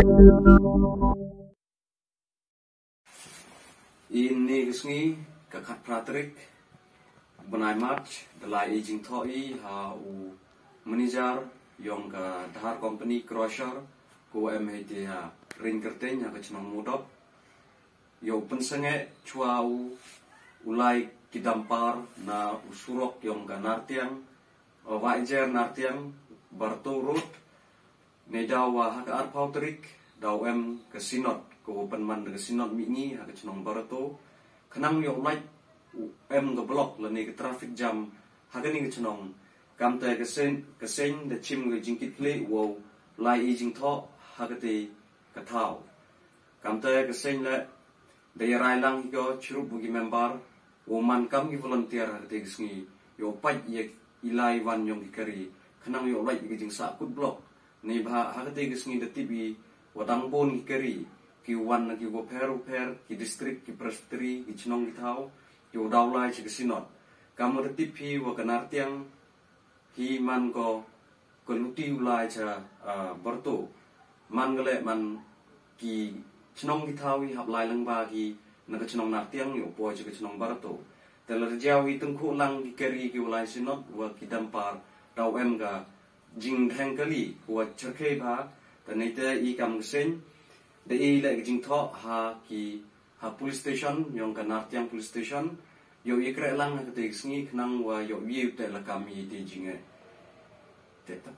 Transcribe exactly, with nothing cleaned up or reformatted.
Ine ka sngi ka khatphra tarik bnai March da lai i jingthoh i ha u manager yong ka Dhar Company Crusher ko em hei te ha Ring Kyrteng ha ka chnong Mudop. Yow pynsangeh chwa u u lai ki dampar na u surok yong ka Nartiang, uh, Wahiajer Nartiang, Barto Road. Neidaw wa ha ka arphaw tarik daw em ka synod ko wa pynman da ka synod mihngi ha ka chnong Barto. Khnang yow lait u em ka block lane ka traffic jam ha kane ka chnong. Kamte ka seng ka seng da chim ka jingkitkhlieh wow lai i jingthoh ha kate ka thaw. Kamte ka seng le da ïa rai lang hi ko chirup u ki member u man kam ki volunteer ha kate ka sngi yow pait ïa i lai wan yong ki kari khnang yow lait ïa ka jingsah kut block. Neibhah ha kate ka sngi da tip i wa dang bun ki kari ki wan na ki wa pher u pher ki district ki presbytery ki chnong ki thaw ki wa daw lai cha ka synod. Kam da tip hi wa ka Nartiang hi man ko ka luti u lai cha, ah, Barto. Man ka leh man ki chnong ki thaw i hap lai lang ba ki na ka chnong Nartiang yow poi cha ka chnong Barto. Te la rjaw i tengkhu lang ki kari ki u lai synod wa ki dampar daw em ka jingdheng kali wa cherkhei ba te neite i kam ka seng da i leh ka jingthoh ha ki ha police station yong ka Nartiang police station. Yow i kreh lang ha kate ka sngi khnang wa yow i u te la kam i te jingeh. Te ta.